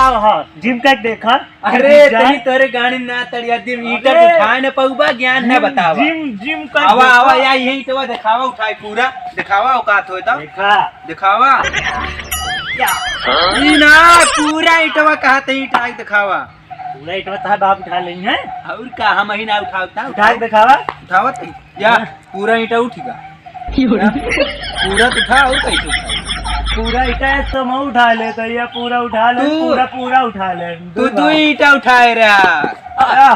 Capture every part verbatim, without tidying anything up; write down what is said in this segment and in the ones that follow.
हाँ, हाँ, जिम करके देखा। अरे, जीत जाए। तनी तोरे गाड़ी ना तड़िया, दिम ईटा अरे, उठाए न पउबा, ज्ञान ना जिम, बतावा। जिम, जिम करके आवा, आवा, देखा। या यही तो देखावा, उठाए पूरा, देखावा औकात होए तो। देखा। देखावा। क्या? ई ना, पूरा ईटवा कहा ते ईटा देखावा। पूरा ईटवा तहार बाप उठा लेई है। और का, हम ही ना उठावता, उठा के देखावा। उठावत है। या, हाँ। पूरा ईटा उठिगा। पूरा तो उठा, और कैसे उठा? पूरा ईटा है तो मैं उठा लेता, या पूरा उठा ले, तू, पूरा, पूरा उठा ले। तू दो ईटा उठाए रहा। आ,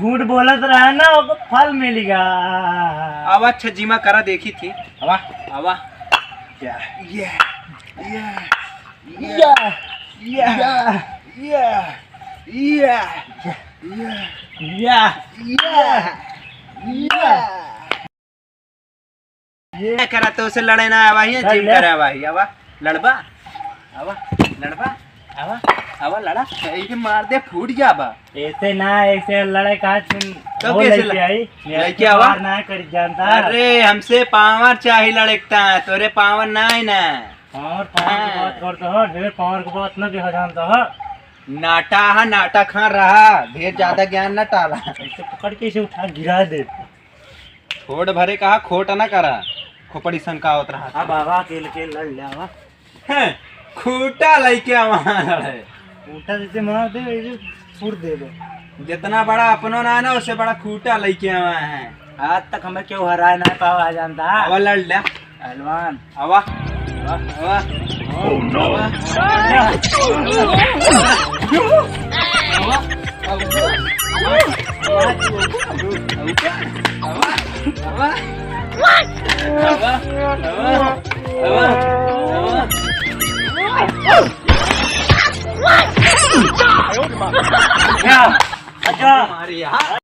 झूठ बोलत रहा ना, ओको फल मिलिगा। अब अच्छा जिमा करा देखी थी। आवा, आवा। या, या, या, या, या, या, या, या, या, या। ये करा तो उसे लड़े ना आवा ही, लड़ जिम ले। करे आवा ही, आवा, लड़बा, आवा, लड़बा, आवा, आवा, लड़ा, ये मार दे, फूट जाबा। ऐसे ना, ऐसे लड़े का तुम तो वो कैसे लेके ल-, आई, मैं लेके आवा? पावर ना कर जानता। अरे, हमसे पावर चाही लड़कता है, तोरे पावर ना है ना। पावर, पावर की हाँ। बात करता हो, ढेर पावर की बात ना कहा जानता हो। नाटा हा, नाटा खा रहा, ढेर ज्यादा ज्ञान ना टाला। ऐसे पकड़ के इसे उठा गिरा दे। छोट भरे कहा, खोट ना करा, खोपड़ी सन का होत रहा। अब आवा, अकेले के लड़ ले आवा। हैं, खूटा लइके आवा है। खूटा जैसे मार दे, वैसे फुर दे दे। जितना बड़ा अपनो ना है ना, उससे बड़ा खूटा लइके आवा है। आज तक हमें क्यों हराए ना पावा जानता। अब लड़ ले। पहलवान। आवा। आवा। आवा। Oh, no। आवा। आवा। आवा। आवा। अच्छा। अरे यार।